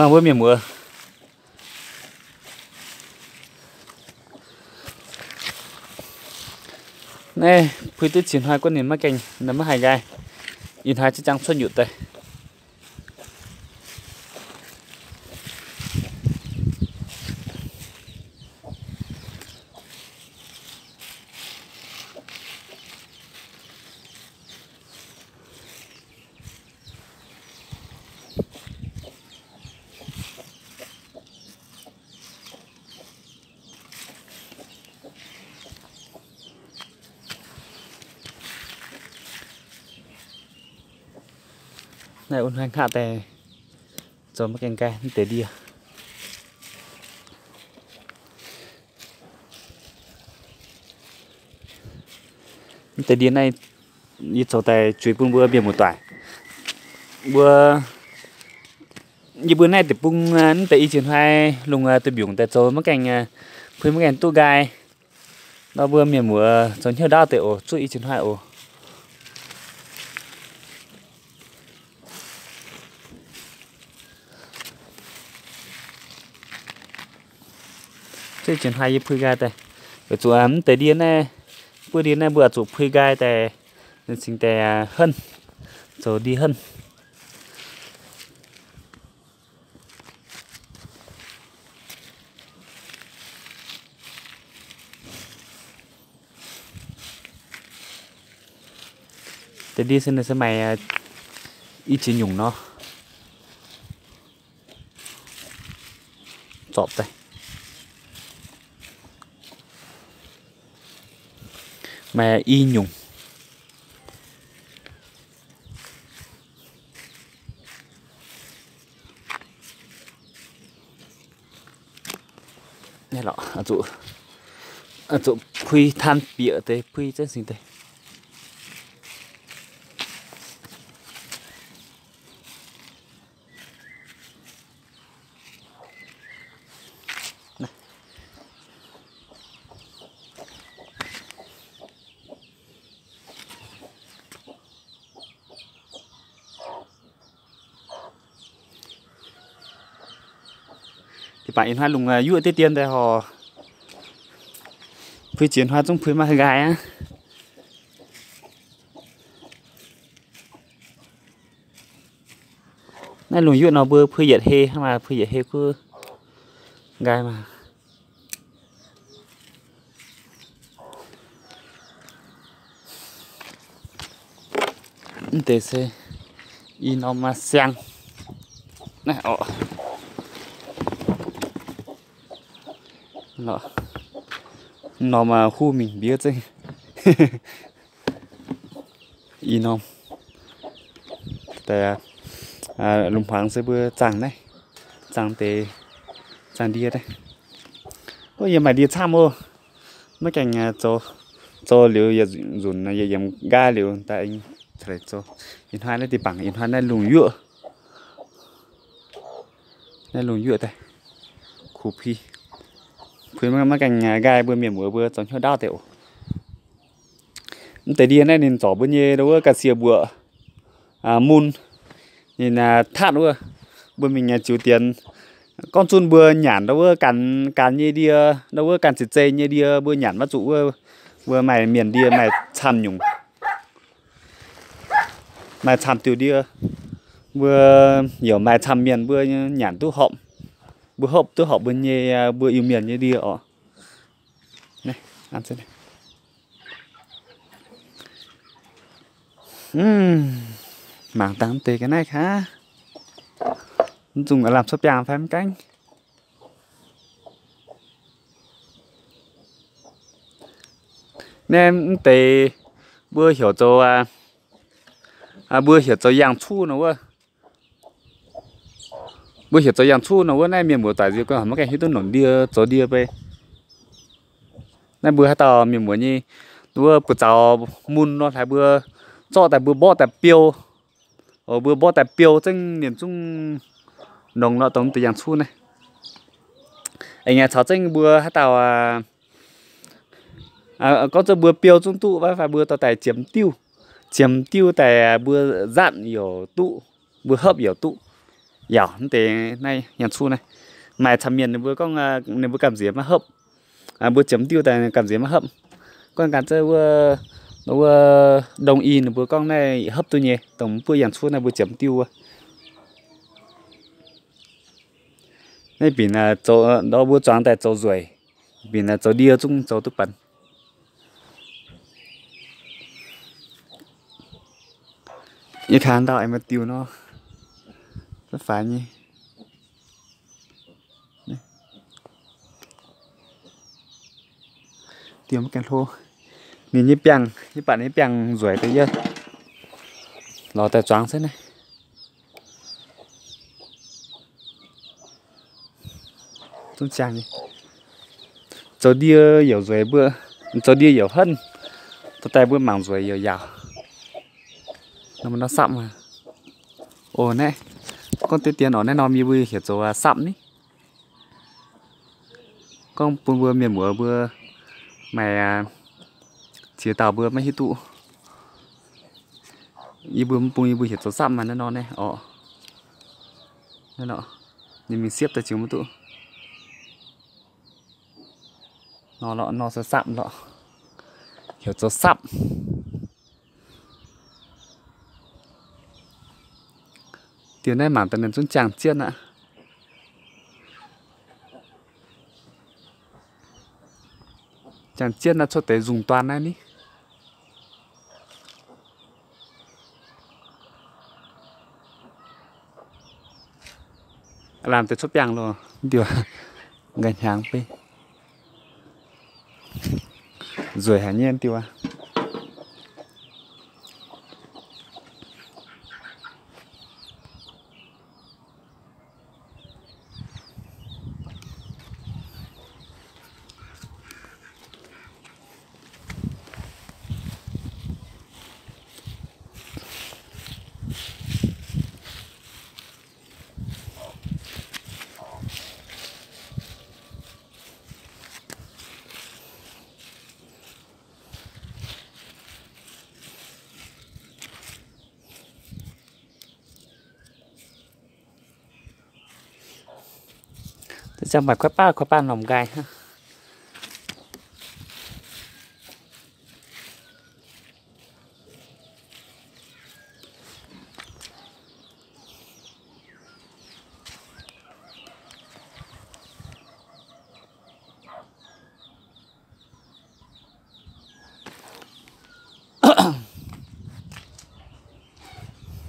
Mbuo mienh muoz, naaiv puix duqv ziex hnoi guonv ninh maiv gaengh, maiv haih nqaai. Ih hnoi ziex jangx cuotv nyutc daaih. Naaiv wuov hnoi hngaqv daaih zoux maiv gaengh nqaai mv deix ndie. Mv deix ndie naaiv yie zoux daaih zueiz bun mbuo mienh muoz-doic. Mbuo, yie mbuo naaiv deic-bung mv deix i ziex hnoi lungh duih mbiungc daaih zoux maiv gaengh, puix maiv gaengh duqv nqaai. Nor mbuo mienh muoz zoux hnyouv ndaauv deix oc, zuqv i ziex hnoi oc. Zuqv i ziex hnoi yie puix nqaai daaih. Weic zuqc mv deix ndie naaiv, buov ndie naaiv mbuo zuqc puix nqaai daaih, cingx daaih henv, zoux ndie henv. Deix ndie se ninh se maaih i ziex nyungc nor. Zorpc daaih. Maaih i nyungc. Naaiv lorqc, zuqc puix taan bieqc deix, puix zengv singx deix. Deix baac ih hnoi lungh yuoqv deix dien daaih horc, puix ziex hnoi zungv puix maiv haih nqaai aqv. Naaiv lungh yuoqv nor mbuo puix yietc hei hnangv, maaih puix yietc hei kuv nqaai maah. Mv deix se i norm siang. Norm huv mingh mbiev zengv. I norm, lungh hmuangx se mbuo zaangh naaiv, zaangh deix, zaangh ndie naaiv. Yie maaih ndie camv oc. Maiv gaengh zoux, zoux liuz yietc nzunc yietc yiemc nqaai liuz daaih zoux. Ih hnoi naaiv deix bangc, ih hnoi naaiv lungh yuoqv, naaiv lungh yuoqv daaih, kuv puix, puix maiv gaengh nqaai mbuo mienh muoz mbuo zoux hnyouv ndaauv deix oc. Mv deix ndie naaiv ninh zorc mbuo nyei ndau wuov ga'sie mbuoqc mun, ninh tatv wuov, mbuo mingh ziux dienx. Gorngv zunh mbuo nyanc ndau wuov ganh, ganh nyei ndie, ndau wuov ganh zeiz-zeiz nyei ndie mbuo nyanc maiv zuqc wuov, mbuo maaih mienh ndie maaih camv nyungc, maaih camv diuh ndie. Mbuo yaac maaih camv mienh mbuo nyanc duqv horpc, mbuo hopv duqv horpc mbuo nyei, mbuo Iu-Mienh nyei ndie oc. Mangc dangh mv deix ga'naaiv kaav, mv zungh lamh cuotv biangh fai mv gaengh. Naaiv mv deix mbuo heuc zoux, mbuo heuc zoux yangh cuv nor wuov. Mbuo heuc zoux yangh cuv nor wuov, naaiv mienh muoz doic nziex gorngv maiv gaengh hiuv duqv nongc ndie zoux ndie beiv. Naaiv mbuo haaix dauh mienh muoz nyei wuov buoz zaux mun nor, hlaaix mbuo zorqv daaih mbuo mborqv daaih biou. Mbuo mborqv daaih biou zengv ninh zungv nongx nor, dongh mv deix yangh cuv naaiv. Aengx caux zengv mbuo haaix dauh, gorngv zengv mbuo biou zungv duqv, mv fai mbuo dorh daaih ziemx diuv, ziemx diuv daaih mbuo nzatv youc duqv, mbuo hopv youc duqv. Yaac mv deix naaiv yangh cuqv naaiv, maaih camv mienh ninh mbuo gorngv, ninh mbuo gamh nziex maiv hopv. Mbuo ziepc diuh daaih gamh nziex maiv hopv. Gorngv ganh zengv wuov, wuov đông y ninh mbuo gorngv naaiv hopv duqv nyei, dongh mv buov yangh cuqv naaiv mbuo ziepc diuh wuov. Naaiv binc zoux, mbuo zuangx daaih zoux nzueic, binc zoux ndie zungv zoux duqv benx. Yie kangx ndau aengx maaih diuh nor, maiv faix nyei. Diuh maiv gaengh hlo. Ninh nyei biangh, yie baac ninh nyei biangh nzueic deix yie lorz daaih zuangx se naaiv. Zungv ziangh nyei. Zoux ndie youc nzueic mbuo, zoux ndie youc henv, dorh daaih mbuo mangc nzueic youc yaauc. Nor maiv nor sapv. Oc, naaiv gorngv deix dien oc, naaiv norm yie mbuo heuc zoux sapv ni. Gorngv bun mbuo mienh muoz mbuo maaih ziex dauh mbuo maiv hiuv duqv. Yie mbuo mv bung yie mbuo heuc zoux sapv maaih naaiv nor naaiv oc. Ninh mingh siepv daaih ziux maiv duqv. Nor lorqc, nor se sapv lorqc. Heuc zoux sapv. Diuh naaiv mangc daaih ninh zungv ziangh jienv aqv. Ziangh jienv naaiv cuotv deix nzungh duan naaiv ni. Lamh deix cuotv biangh loh, diuh nqaih hnyangx beiv. Nzueic haic nyei diuh aqv. Ziangh maaih kuaaiv baav kuaaiv baav norm nqaai hnangv.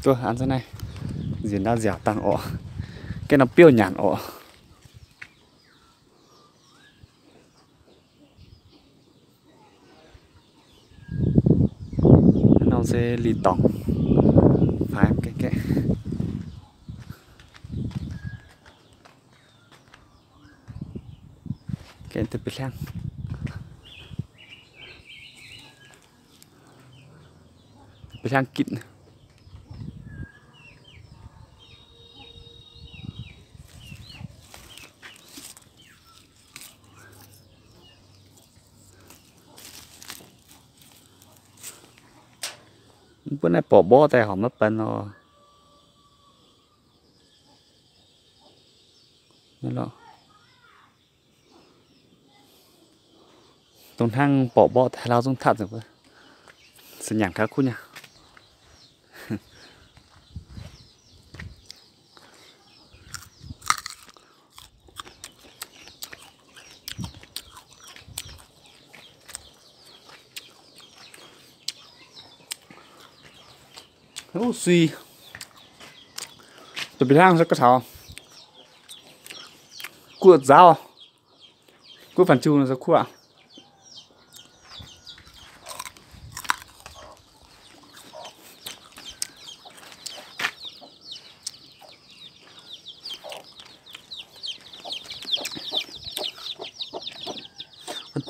Duqv an za'naaiv nziex ndau nziaauc dangh orqc. Gaeqv norm biouv nyanc orqc. Norm se li dorngc. Faix gaeqv, gaeqv deix ba'hliangv, ba'hliangv gitv. Mv buonv naaiv borqc mborqv daaih horpc maiv benx nor. Dongh hnangv borqc mborqv daaih lauh zungv tatv nzengc wuov. Se nyanc gaax kuv nyei. Sui, da'beiv hlaang se ga'taux guoqv nzaauv, guoqv fan-ziu nor se kuv aqv.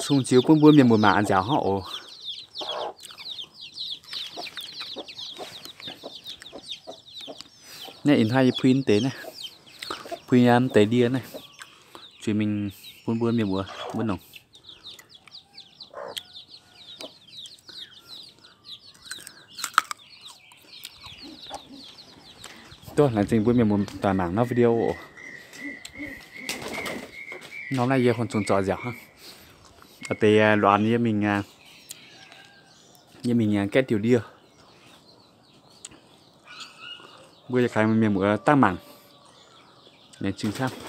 Sung ziux bun mbuo mienh muoz mangc nziaauc hnangv oc. Naaiv ih hnoi yie pui deix naaiv, pui nyei deix ndie naaiv, zueiz mingh bun mbuo mienh muoz mbuo nongc. Laengz zingh mbuo mienh muoz-doic mangc norm video oc. Norm naaiv yie horpc zuqc zorc nziaauc hnangv. Deix luoqc an yie mingh, yie mingh gaeqv diuh ndie. Mbuo yie kaaix mienh muoz dangh mangc. Laengz zingh camv.